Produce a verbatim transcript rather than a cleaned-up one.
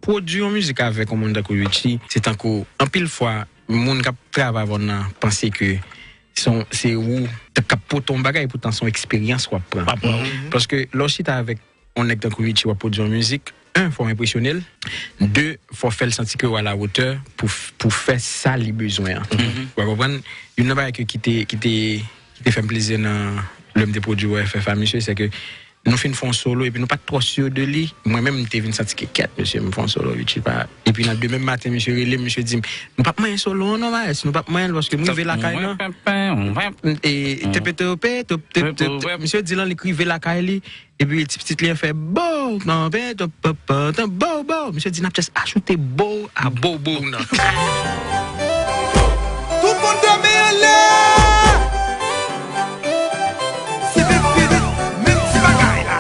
pwodui yon mizik avèk yon moun tankou Richie, se tankou, anpil fwa, moun k ap travay avè w nan panse ke se yon, se ou k ap pote yon bagay, poutan se yon eksperyans w ap pran. Paske lè w chita avèk yon nèg tankou Richie, w ap pwodui yon mizik, en, fò w enpresyone l, de, fò w fè l santi ke w a la wotè pou, pou fè sa li bezwen an. Ou konprann? Youn nan bagay ke, ki te, ki te, ki te fè m plezi nan lè m te pwodui W F F a misye, se ke nou fin fè yon solo epi nou pa t twò si de li. Mwen menm, m te vin santi ke kèt, mesye, m fè yon solo, Richie pa. Epi nan demen maten, misye rele m, misye di m, "Nou p ap manyen solo an non, maes, nou p ap manyen l paske m rive lakay lan." E tepe tope, top, tep, tep, tep. Misye di lan li rive lakay li, epi ti pitit li an fè bow, nan ben, top, pop, pop, top, bow, bow. Misye di, "N ap just ajoute bow a bow, bow nan." Tout moun fèmen anlè! Se menm ti bagay la.